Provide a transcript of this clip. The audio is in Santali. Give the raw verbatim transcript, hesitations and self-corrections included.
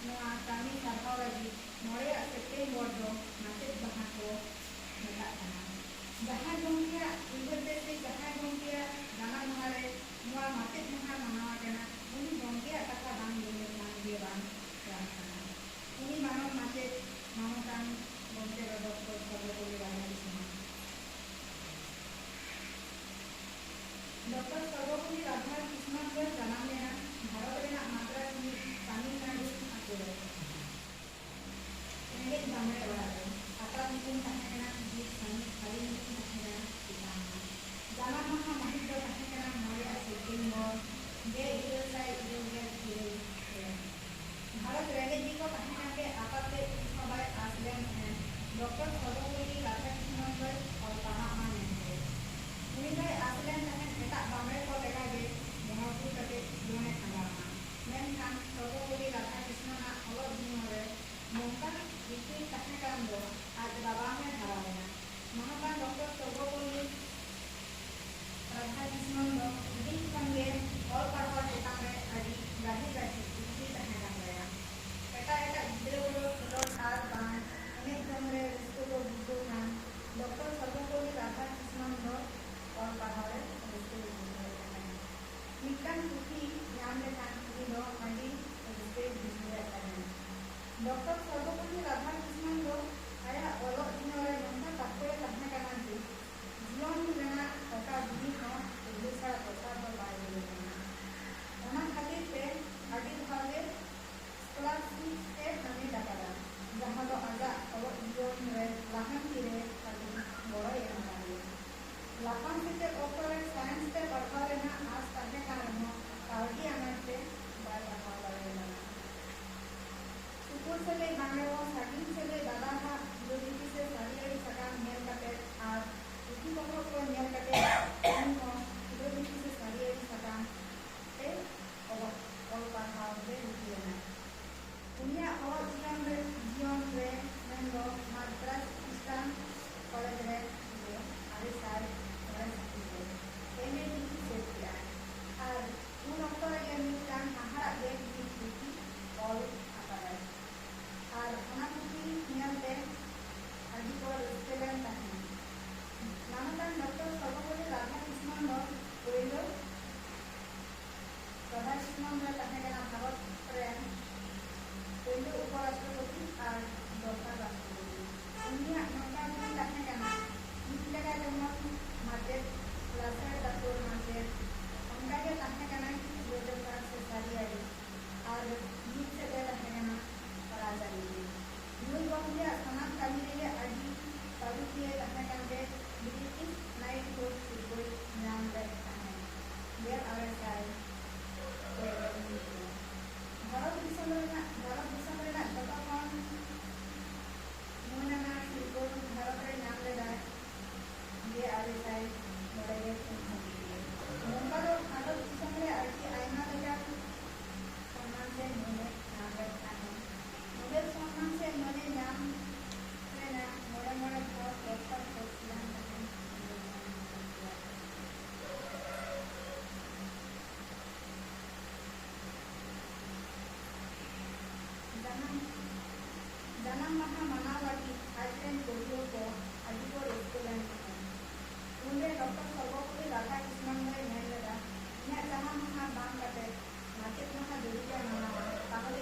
ᱱᱚᱣᱟ ᱠᱟᱹᱢᱤ ᱥᱟᱨᱦᱟᱣ ᱞᱟᱹᱜᱤᱫ ᱢᱚᱬᱮᱭᱟᱜ ᱥᱮᱯᱴᱮᱢᱵᱚᱨ ᱫᱚ ᱢᱟᱪᱮᱫ ᱢᱟᱦᱟ ᱠᱚ ᱢᱮᱛᱟᱜ ᱠᱟᱱᱟ᱾ ᱡᱟᱦᱟᱸᱭ ᱜᱚᱢᱠᱮᱭᱟᱜ ᱩᱭᱦᱟᱹᱨ ᱛᱮ ᱥᱮ ᱡᱟᱦᱟᱸᱭ ᱜᱚᱢᱠᱮᱭᱟᱜ ᱡᱟᱱᱟᱢ ᱢᱟᱦᱟ ᱨᱮ ᱱᱚᱣᱟ ᱢᱟᱪᱮᱫ ᱢᱟᱦᱟ ᱢᱟᱱᱟᱣ ᱟᱠᱟᱱᱟ, ᱩᱱᱤ ᱜᱚᱢᱠᱮᱭᱟᱜ ᱠᱟᱛᱷᱟ ᱵᱟᱝ ᱞᱟᱹᱭ ᱞᱮᱠᱷᱟᱱ ᱜᱮ ᱵᱟᱝ ᱜᱟᱱᱚᱜ ᱠᱟᱱᱟ᱾ ᱩᱱᱤ ᱢᱟᱱᱚᱛ ᱢᱟᱪᱮᱫ ᱢᱟᱱᱚᱛᱟᱱ ᱜᱚᱢᱠᱮ ᱫᱚ ᱰᱚᱠᱴᱚᱨ ᱥᱚᱨᱵᱚᱯᱚᱞᱞᱤ ᱨᱟᱫᱷᱟᱠᱨᱤᱥᱱᱚᱱ᱾ ᱰᱚᱠᱴᱚᱨ ᱥᱚᱨᱵᱚᱯᱚᱞᱞᱤ ᱨᱟᱫᱷᱟᱠᱨᱤᱥᱱᱚᱱ ᱫᱚᱭ ᱡᱟᱱᱟᱢ ᱞᱮᱱᱟ ᱵᱷᱟᱨᱚᱛ ᱨᱮᱱᱟᱜ ᱢᱟᱫᱽᱨᱟᱡᱽ ᱢᱤᱫ ᱛᱟᱢᱤᱞᱱᱟᱲᱩ ᱟᱛᱳ ᱨᱮ᱾ ᱨᱮᱸᱜᱮᱡ ᱵᱟᱢᱲᱮ ᱚᱲᱟᱜ ᱨᱮ᱾ ᱟᱯᱟᱛ ᱧᱩᱛᱩᱢ ᱛᱟᱦᱮᱸ ᱠᱟᱱᱟ ᱵᱤᱨ ᱥᱟᱹᱢᱤ, ᱟᱭᱳ ᱧᱩᱛᱩᱢ ᱛᱟᱦᱮᱸ ᱠᱟᱱᱟ ᱥᱤᱛᱟᱢᱟ᱾ ᱡᱟᱱᱟᱢ ᱢᱟᱦᱟ ᱢᱟᱹᱦᱤᱛ ᱫᱚ ᱛᱟᱦᱮᱸ ᱠᱟᱱᱟ ᱢᱚᱬᱮᱭᱟᱜ ᱥᱮᱯᱴᱮᱢᱵᱚᱨ ᱜᱮᱞ ᱤᱨᱟᱹᱞ ᱥᱟᱭ ᱤᱨᱟᱹᱞ ᱜᱮᱞ ᱤᱨᱟᱹᱞ ᱨᱮ᱾ ᱜᱷᱟᱨᱚᱸᱡᱽ ᱨᱮᱸᱜᱮᱡ ᱜᱮᱠᱚ ᱛᱟᱦᱮᱸ ᱠᱟᱱᱛᱮ ᱟᱯᱟᱛ ᱛᱮᱫ ᱛᱤᱥ ᱦᱚᱸ ᱵᱟᱭ ᱟᱸᱥ ᱞᱮᱱ ᱛᱟᱦᱮᱸᱫ ᱰᱚᱠᱴᱚᱨ ᱥᱚᱨᱵᱚᱯᱚᱞᱞᱤ ᱨᱟᱫᱷᱟᱠᱨᱤᱥᱱᱚᱱ ᱫᱚᱭ ᱚᱞ ᱯᱟᱲᱦᱟᱜ ᱢᱟ ᱢᱮᱱᱛᱮ᱾ ᱩᱱᱤ ᱫᱚᱭ ᱟᱸᱥ ᱞᱮᱱ ᱛᱟᱦᱮᱸᱫ ᱮᱴᱟᱜ ᱵᱟᱢᱲᱮ ᱠᱚ ᱞᱮᱠᱟᱜᱮ ᱵᱚᱸᱜᱟ ᱵᱩᱨᱩ ᱠᱟᱛᱮ ᱡᱤᱭᱚᱱᱮ ᱠᱷᱟᱸᱰᱟᱣ ᱢᱟ᱾ ᱢᱮᱱᱠᱷᱟᱱ ᱥᱚᱨᱵᱚᱯᱚᱞᱞᱤ ᱨᱟᱫᱷᱟᱠᱨᱤᱥᱱᱚᱱᱟᱜ ᱚᱞᱚᱜ ᱡᱤᱭᱚᱱ ᱨᱮ ᱱᱚᱝᱠᱟᱱ ᱨᱤᱛᱤ ᱛᱟᱦᱮᱸ ᱠᱟᱱ ᱫᱚ ᱟᱡ ᱵᱟᱵᱟ ᱦᱚᱸᱭ ᱦᱟᱨᱟ ᱞᱮᱱᱟ᱾ ᱢᱟᱱᱚᱛᱟᱱ ᱰᱚᱠᱴᱚᱨ ᱥᱚᱨᱵᱚᱯᱚᱞᱞᱤ ᱨᱟᱫᱷᱟᱠᱨᱤᱥᱱᱚᱱ ᱫᱚ ᱦᱩᱰᱤᱧ ᱠᱷᱚᱱ ᱜᱮ ᱚᱞ ᱯᱟᱲᱦᱟᱣ ᱪᱮᱛᱟᱱ ᱨᱮ ᱟᱹᱰᱤ ᱜᱟᱹᱦᱤᱨ ᱜᱟᱹᱦᱤᱨ ᱠᱩᱥᱤ ᱛᱟᱦᱮᱸ ᱠᱟᱱ ᱛᱟᱭᱟ᱾ ᱮᱴᱟᱜ ᱮᱴᱟᱜ ᱜᱤᱫᱽᱨᱟᱹ ᱠᱚᱫᱚ ᱠᱷᱮᱞᱳᱰ ᱟᱨ ᱵᱟᱝ ᱮᱱᱮᱡ ᱡᱚᱝ ᱨᱮ ᱨᱟᱹᱥᱠᱟᱹ ᱠᱚ ᱵᱩᱡᱷᱟᱹᱣ ᱠᱷᱟᱱ, ᱰᱚᱠᱴᱚᱨ ᱥᱚᱨᱵᱚᱯᱚᱞᱞᱤ ᱨᱟᱫᱷᱟᱠᱨᱤᱥᱱᱚᱱ ᱫᱚ ᱚᱞ ᱯᱟᱲᱦᱟᱣ ᱨᱮ ᱨᱟᱹᱥᱠᱟᱹᱭ ᱵᱩᱡᱷᱟᱹᱣᱮᱫ ᱛᱟᱦᱮᱸᱫ᱾ ᱢᱤᱫᱴᱟᱝ ᱯᱩᱛᱷᱤ ᱧᱟᱢ ᱞᱮᱠᱷᱟᱱ ᱩᱱᱤ ᱫᱚ ᱟᱹᱰᱤ ᱨᱟᱹᱥᱠᱟᱹᱭ ᱵᱩᱡᱷᱟᱹᱣᱮᱫ ᱛᱟᱦᱮᱸᱫ᱾ ᱰᱚᱠᱴᱚᱨ ᱥᱚᱨᱵᱚᱯᱚᱞᱞᱤ ᱨᱟᱫᱷᱟᱠᱨᱤᱥᱱᱚᱱ ᱫᱚ ᱟᱭᱟᱜ ᱚᱞᱚᱜ ᱡᱤᱭᱚᱱ ᱨᱮ ᱱᱚᱝᱠᱟ ᱛᱟᱠᱲᱮ ᱛᱟᱦᱮᱸ ᱠᱟᱱᱟ ᱡᱮ, ᱡᱤᱭᱚᱱ ᱨᱮᱱᱟᱜ ᱚᱠᱟ ᱡᱤᱱᱤᱥ ᱦᱚᱸ ᱯᱩᱭᱞᱩ ᱪᱷᱟᱲᱟ ᱫᱚᱥᱟᱨ ᱫᱚ ᱵᱟᱭ ᱞᱟᱹᱭ ᱠᱟᱱᱟ᱾ ᱚᱱᱟ ᱠᱷᱟᱹᱛᱤᱨ ᱛᱮ ᱟᱹᱰᱤ ᱫᱷᱟᱣ ᱜᱮ ᱥᱠᱚᱞᱟᱨᱥᱤᱯ ᱮ ᱦᱟᱢᱮᱴ ᱟᱠᱟᱫᱟ, ᱡᱟᱦᱟᱸ ᱫᱚ ᱟᱡᱟᱜ ᱚᱞᱚᱜ ᱡᱤᱭᱚᱱ ᱨᱮ ᱞᱟᱦᱟᱱᱛᱤ ᱨᱮ ᱟᱹᱰᱤ ᱜᱚᱲᱚᱭ ᱮᱢ ᱟᱠᱟᱫᱮᱭᱟ᱾ ᱞᱟᱯᱷᱟᱝ ᱥᱮᱪᱮᱫ ᱚᱠᱛᱚ ᱨᱮ ᱥᱟᱭᱮᱱᱥ ᱛᱮ ᱯᱟᱲᱦᱟᱣ ᱨᱮᱱᱟᱜ ᱟᱸᱥ ᱛᱟᱦᱮᱸ ᱠᱟᱱ ᱨᱮᱦᱚᱸ ᱠᱟᱹᱣᱰᱤ ᱟᱱᱟᱴ ᱛᱮ ᱵᱟᱭ ᱯᱟᱲᱦᱟᱣ ᱫᱟᱲᱮᱭᱟᱫᱟ᱾ ᱥᱩᱯᱩᱨ ᱥᱟᱹᱜᱟᱹᱭ ᱵᱟᱝ ᱨᱮᱦᱚᱸ ᱥᱟᱺᱜᱤᱧ ᱥᱟᱹᱜᱟᱹᱭ ᱫᱟᱫᱟ ᱦᱟᱜ ᱯᱷᱤᱞᱳᱡᱚᱯᱷᱤ ᱥᱮ ᱥᱟᱹᱨᱤᱭᱟᱹᱲᱤ ᱥᱟᱠᱟᱢ ᱧᱮᱞ ᱠᱟᱛᱮ ᱟᱨ ᱯᱩᱛᱷᱤ ᱯᱚᱛᱚᱵ ᱠᱚ ᱧᱮᱞ ᱠᱟᱛᱮ ᱩᱱᱤ ᱦᱚᱸ ᱯᱷᱤᱞᱳᱡᱚᱯᱷᱤ ᱥᱮ ᱥᱟᱹᱨᱤᱭᱟᱹᱲᱤ ᱥᱟᱠᱟᱢ ᱛᱮ ᱚᱞᱚᱜ ᱚᱞ ᱯᱟᱲᱦᱟᱣ ᱨᱮ ᱨᱩᱪᱤ ᱞᱮᱱᱟᱭ᱾ ᱩᱱᱤᱭᱟᱜ ᱚᱞᱚᱜ ᱡᱤᱭᱚᱱ ᱨᱮ ᱡᱤᱭᱚᱱ ᱨᱮ ᱢᱮᱱᱫᱚ ᱢᱟᱫᱽᱨᱟᱡᱽ ᱠᱷᱨᱤᱥᱴᱟᱱ ᱠᱚᱞᱮᱡᱽ ᱨᱮ ᱜᱮ ᱟᱨᱮ ᱥᱟᱭ ᱢᱚᱬᱮ ᱥᱟᱹᱦᱤᱛ ᱨᱮ ᱮᱢ ᱮ ᱰᱤᱜᱽᱨᱤ ᱥᱟᱹᱛ ᱠᱮᱫᱼᱟᱭ ᱟᱨ ᱩᱱ ᱚᱠᱛᱚ ᱨᱮᱜᱮ ᱢᱤᱫᱴᱟᱝ ᱦᱟᱦᱟᱲᱟᱜ ᱜᱮ ᱢᱤᱫ ᱯᱩᱛᱷᱤ ᱚᱞ ᱟᱠᱟᱫ ᱩᱯᱚᱨᱟᱥᱴᱨᱚᱯᱚᱛᱤ ᱟᱨ ᱫᱚᱥᱟᱨ ᱨᱟᱥᱴᱨᱚᱯᱚᱛᱤ᱾ ᱩᱱᱤᱭᱟᱜ ᱱᱚᱝᱠᱟ ᱜᱩᱱ ᱛᱟᱦᱮᱸ ᱠᱟᱱᱟ, ᱢᱤᱫ ᱞᱮᱠᱟ ᱡᱮᱢᱚᱱ ᱢᱟᱪᱮᱫ, ᱞᱟᱥᱮᱨ ᱫᱟᱹᱛᱩᱨ ᱢᱟᱪᱮᱫ, ᱚᱱᱠᱟᱜᱮ ᱛᱟᱦᱮᱸ ᱠᱟᱱᱟᱭ ᱨᱚᱡᱚᱠᱟᱨ ᱥᱮ ᱥᱟᱹᱨᱤᱭᱟᱹᱨᱤ᱾ ᱟᱨ ᱢᱤᱫ ᱥᱮᱫ ᱮ ᱛᱟᱦᱮᱸ ᱠᱟᱱᱟ ᱨᱟᱡᱽᱟᱹᱨᱤ᱾ ᱱᱩᱭ ᱜᱚᱢᱠᱮᱭᱟᱜ ᱥᱟᱱᱟᱢ ᱠᱟᱹᱢᱤ ᱨᱮᱜᱮ ᱟᱹᱰᱤ ᱯᱟᱹᱨᱩᱠᱷᱤᱭᱟᱹ ᱛᱟᱦᱮᱸ ᱠᱟᱱᱛᱮ ᱵᱨᱤᱴᱤᱥ ᱱᱟᱭᱤᱴᱦᱩᱰ ᱥᱤᱨᱯᱟᱹᱭ ᱧᱟᱢ ᱞᱮᱫ ᱛᱟᱦᱮᱸᱫ ᱜᱮᱞ ᱟᱨᱮ ᱥᱟᱭ ᱯᱮ ᱜᱮᱞ ᱢᱤᱫ ᱨᱮ᱾ ᱵᱷᱟᱨᱚᱛ ᱫᱤᱥᱚᱢ ᱨᱮᱱᱟᱜ, ᱵᱷᱟᱨᱚᱛ ᱫᱤᱥᱚᱢ ᱨᱮᱱᱟᱜ ᱡᱚᱛᱚ ᱠᱷᱚᱱ ᱢᱟᱹᱱ ᱟᱱᱟᱜ ᱥᱤᱨᱯᱟᱹ ᱵᱷᱟᱨᱚᱛ ᱨᱮ ᱧᱟᱢ ᱞᱮᱫᱟᱭ ᱜᱮᱞ ᱟᱨᱮ ᱥᱟᱭ ᱢᱚᱬᱮ ᱜᱮᱞ ᱯᱩᱱ ᱥᱟᱹᱦᱤᱛ ᱨᱮ᱾ ᱱᱚᱝᱠᱟ ᱫᱚ ᱵᱷᱟᱨᱚᱛ ᱫᱤᱥᱚᱢ ᱨᱮ ᱟᱹᱰᱤ ᱟᱭᱢᱟ ᱞᱮᱠᱟᱱ ᱥᱚᱱᱢᱟᱱ ᱥᱮ ᱢᱟᱹᱱᱮ ᱧᱟᱢ ᱞᱮᱫ ᱛᱟᱦᱮᱸᱫ᱾ ᱱᱚᱵᱮᱞ ᱥᱚᱱᱢᱟᱱ ᱥᱮ ᱢᱟᱹᱱᱮ ᱧᱟᱢ ᱨᱮᱱᱟᱜ ᱢᱚᱬᱮ ᱢᱚᱬᱮ ᱫᱷᱟᱣ ᱯᱚᱨ ᱯᱚᱨ ᱠᱚ ᱥᱤᱞᱟᱱ ᱛᱟᱦᱮᱸᱫ᱾ ᱡᱟᱱᱟᱢ, ᱡᱟᱱᱟᱢ ᱢᱟᱦᱟ ᱢᱟᱱᱟᱣ ᱞᱟᱹᱜᱤᱫ ᱟᱡ ᱨᱮᱱ ᱯᱟᱹᱴᱷᱩᱣᱟᱹ ᱠᱚ ᱟᱹᱰᱤ ᱠᱚ ᱨᱟᱹᱥᱠᱟᱹ ᱞᱮᱱ ᱛᱟᱦᱮᱸᱫ᱾ ᱩᱱᱨᱮ ᱰᱚᱠᱴᱚᱨ ᱥᱚᱨᱵᱚᱯᱚᱞᱞᱤ ᱨᱟᱫᱷᱟᱠᱨᱤᱥᱱᱚᱱ ᱫᱚᱭ ᱢᱮᱱ ᱞᱮᱫᱟ, "ᱤᱧᱟᱹᱜ ᱡᱟᱦᱟᱸ ᱢᱟᱦᱟ ᱵᱟᱝ ᱠᱟᱛᱮ ᱢᱟᱪᱮᱫ ᱢᱟᱦᱟ ᱡᱩᱫᱤ ᱯᱮ ᱢᱟᱱᱟᱣᱟ, ᱛᱟᱦᱚᱞᱮ